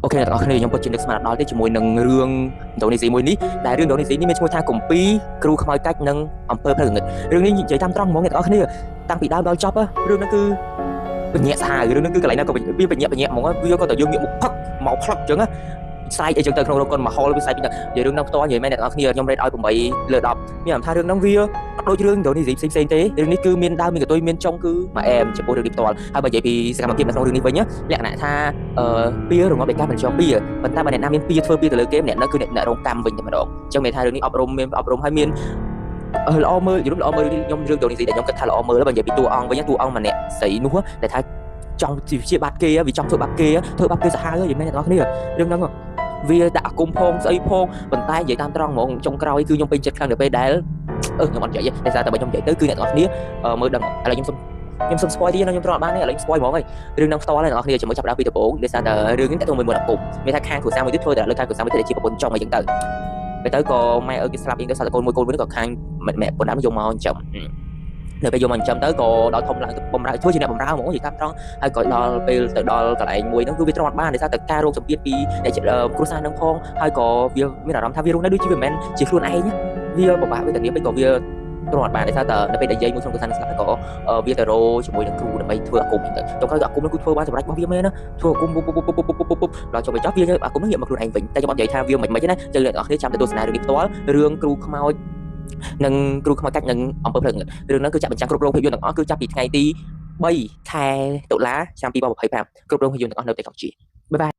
OK អ្នកទាំងអស់គ្នាខ្ញុំពិតជានឹកស្មានដល់ទេជាមួយនឹងរឿងឥណ្ឌូនេស៊ីមួយនេះដែលរឿងឥណ្ឌូនេស៊ីនេះមានឈ្មោះថាគម្ពីរគ្រូខ្មោចកាច់និងអំពើផ្លូវងងឹតរឿងនេះនិយាយតាមត្រង់ហ្មងអ្នកទាំងអស់គ្នាតាំងពីដើមដល់ចប់រឿងហ្នឹងគឺបញ្ញាសាហាវរឿងហ្នឹងគឺកន្លែងណាក៏វាបញ្ញាបញ្ញាហ្មងវាក៏តែយើងងាកមកផឹកមកផ្លឹកអញ្ចឹងស្រែកអីចឹងទៅក្នុងរោងកុនមហលវាស្រែកពីនិយាយរឿងហ្នឹងផ្ទាល់និយាយមែនអ្នកទាំងអស់គ្នាខ្ញុំ rate ឲ្យ8លើ10មានអារម្មណ៍ថារឿងហ្នឹងវាអត់ដូចរឿងឥណ្ឌូនេស៊ីផ្សេងៗទេរឿងនេះគឺមានដើមមានកតុយមានចុងគឺមួយអែមចំពោះរឿងនេះផ្ទាល់ហើយបើនិយាយពីសកម្មភាពនៅក្នុងរឿងនេះវិញលក្ខណៈថាពៀរងាប់ដោយការមិនចង់ពៀប៉ុន្តែបើអ្នកណាមានពៀធ្វើពៀទៅលើគេម្នាក់នោះគឺអ្នករងកម្មវិញតែម្ដងអញ្ចឹងមានថារឿងនេះអប់រំមានអប់រំហើយមានល្អមើលយល់ល្អមើលខ្ញុំរឿងឥណ្ឌូនេស៊ីដែលខ្ញុំគិតថាល្អមើលបើនិយាយពីតួអង្គវិញតួអង្គម្នាក់ស្រីនោះដែលថាចង់ជាបាត់គេវាចង់ធ្វើបាបគេធ្វើបាបគេសាហាវយល់មែនអ្នកនរគ្នារឿងហ្នឹងវាដាក់អាគមផងស្អីផងប៉ុន្តែនិយាយតាមត្រង់ហ្មងចុងក្រោយគឺខ្ញុំពេញចិត្តខ្លាំងទៅពេលដែលខ្ញុំអត់និយាយទេដោយសារតែបើខ្ញុំនិយាយទៅគឺអ្នកនរគ្នាមើលដឹងឥឡូវខ្ញុំសុំ spoil ទៀតខ្ញុំត្រង់អត់បានទេឥឡូវ spoil ហ្មងហើយរឿងហ្នឹងផ្ទាល់ហើយអ្នកនរគ្នាជាមួយចាប់ដើមពីដំបូងដោយសារតែរឿងនេះតើទៅមួយមួយអាគមមានថាខាងគ្រួសារមួយទៀតធ្វើតែលើខាងគ្រួសារមួយទៀតជាប្រពន្ធចុងអីចឹងទៅទៅក៏ម៉ែឪគេស្លាប់អីទៅសត្វកូនមួយកូនមួយក៏ខាងម៉ែប្រពន្ធដើមយកមកចិញ្ចឹមនៅពេលយកមកចិញ្ចឹមទៅក៏ដល់ធំឡើងទៅបំរើធ្វើជាអ្នកបំរើហ្មងនិយាយតាមត្រង់ហើយក៏ដល់ពេលទៅដល់កន្លែងមួយហ្នឹងគឺវាទ្រាំអត់បានដោយសារតែការរងសម្ពាធពីអ្នកគ្រួសារហ្នឹងផងហើយក៏វាមានអារម្មណ៍ថាវារស់នៅដូចជាវាមិនមែនជាខ្លួនឯងវាពិបាកវេទនាពេកក៏វាទ្រាំអត់បានដោយសារតែនៅពេលដែលយាយមួយក្នុងគ្រួសារនឹងស្លាប់ក៏វាទៅរោជាមួយនឹងគ្រូដើម្បីធ្វើអាគមហ្នឹងទៅចុងក្រោយអាគមហ្នឹងគឺធ្វើបានសម្រេចរបស់វាមែនណាធ្វើអាគមពុបពុបពុបពុបពុបពុបដល់ចុងបញ្ចប់វាអាគមហ្នឹងងាកមកខ្លួនឯងវិញតែខ្ញុំអត់និយាយថាវាមិនមិនទេណាចឹងអ្នកនរគ្នាចាំទៅទស្សនារឿងនេះផ្ទាល់រឿងគ្រូខ្មោចនិងគ្រូខ្មោចកាច់និងអំពើផ្លូវងឹតរឿងហ្នឹងគឺចាក់បញ្ចាំងគ្រប់រោងភាពយន្តទាំងអស់គឺចាប់ពីថ្ងៃទី3ខែតុលាឆ្នាំ2025គ្រប់រោងភាពយន្តទាំងអស់នៅប្រទេសកម្ពុជាបាយបាយ។